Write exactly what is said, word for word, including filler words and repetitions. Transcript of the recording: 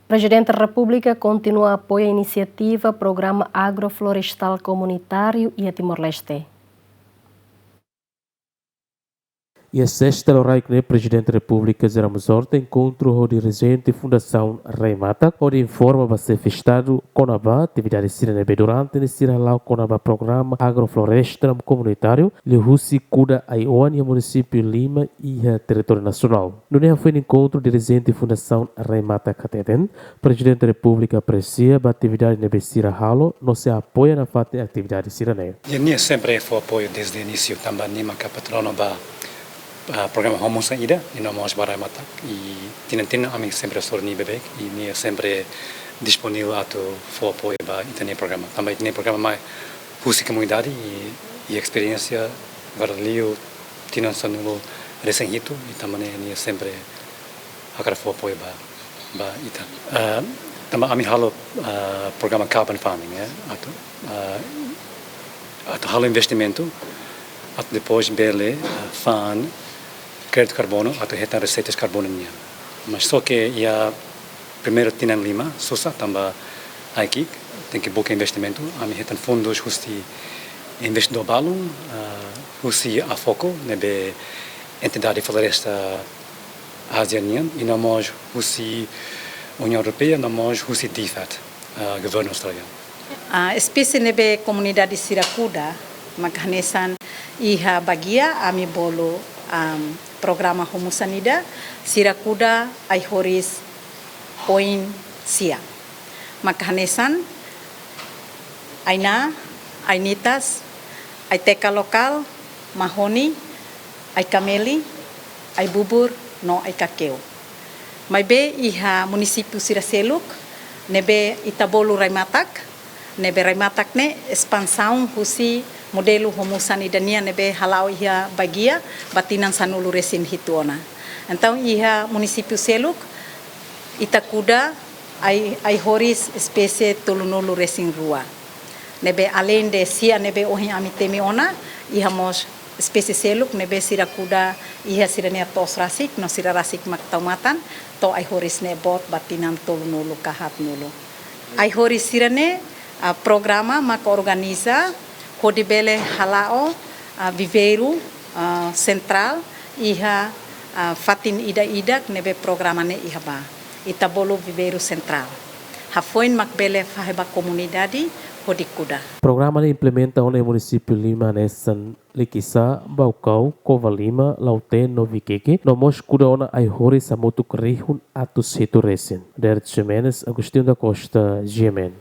Prezidente Repúblika kontinua apoia inisiativa Programa Agroflorestal Komunitáriu iha Timor-Leste. Iha sesta loraik ne'e, Prezidente Repúblika José Ramos Horta enkontru ho dirijente Fundasaun Rai Matak, hodi informa ba Xefe Estadu kona-ba atividade sira ne'ebé durante ne'e sira hala'o kona-ba programa agrofloresta komunitáriu liuhusi kuda ai-oan iha munisípiu lima iha territóriu nasionál. Nune'e hafoin enkontru, dirijente Fundasaun Rai Matak hateten, Prezidente Repúblika apresia ba atividade ne'ebé sira halo no sei apoia nafatin atividade sira-ne'e. Nia sempre fó apoiu desde inísiu, tanba nia maka patronu ba, ah, programa Homusan ida, i no mós ba Rai Matak, i tinan-tinan ami sempre hasoru nia beibeik, i nia sempre disponivel atu fó apoiu ba ita-nia programa. Tanba ita-nia programa mai husi komunidade i, i esperiénsia agora liu tinan sanulu-resin-hitu, i tanba ne'e nia sempre hakarak fó apoiu ba, ba ita. Ah, tanba ami halo, ah, programa carbon farming, ya, atu, ah, atu halo investimentu, atu depois bele, ah, fa'an kréditu karbonu, atu hetan reseitas karbonu nian. Mas só ke iha primeiru tinan lima susar, tanba ai-ki'ik, tenke buka investimentu, ami hetan fundus husi investidór balun, ah, husi AFOCO, ne'ebé entidade floresta Ázia nian, i no mós husi Uniaun Europeia, no mós husi DFAT, ah, governu Austrália. Ah, espésie ne'ebé komunidade sira kuda, maka hanesan iha Baguia, ami bolu, am, programa Homusan ida, sira kuda ai-horis oin sia. Maka hanesan ai-na, ai-nitas, ai-teka lokál, mahoni, ai-kameli, ai-bubur, no ai-kakeu. Maibé iha munisípiu sira seluk, ne'ebé ita bolu Rai Matak, ne'ebé Rai Matak ne'e espansaun husi modelu Homusan ida nian ne'ebé hala'o iha Baguia ba tinan sanulu-resin-hitu ona. Entaun iha munisípiu seluk, ita kuda ai, ai-horis espésie tolunulu-resin-rua. Ne'ebé aleinde sia ne'ebé ohin ami temi ona, iha mós espésie seluk ne'ebé sira kuda iha sira-nia to'os rasik, no sira rasik mak tau matan, to'o ai-horis ne'e boot ba tinan tolunulu ka haatnulu. Ai-horis sira-ne'e, ah, programa maka organiza hodi bele hala'o, ah, viveiru, ah, sentrál iha, ah, fatin ida-idak ne'ebé programa ne'e iha ba. Ita bolu viveiru sentrál. Hafoin mak bele fahe ba komunidade hodi kuda. Programa ne'e implementa ona iha munisípiu lima hanesan Liquiçá, Baucau, Covalima, Lautém no Viqueque, no mós kuda ona ai-horis hamutuk rihun atus hitu resin. Derek Ximenes, Agostinho da Costa, G M N.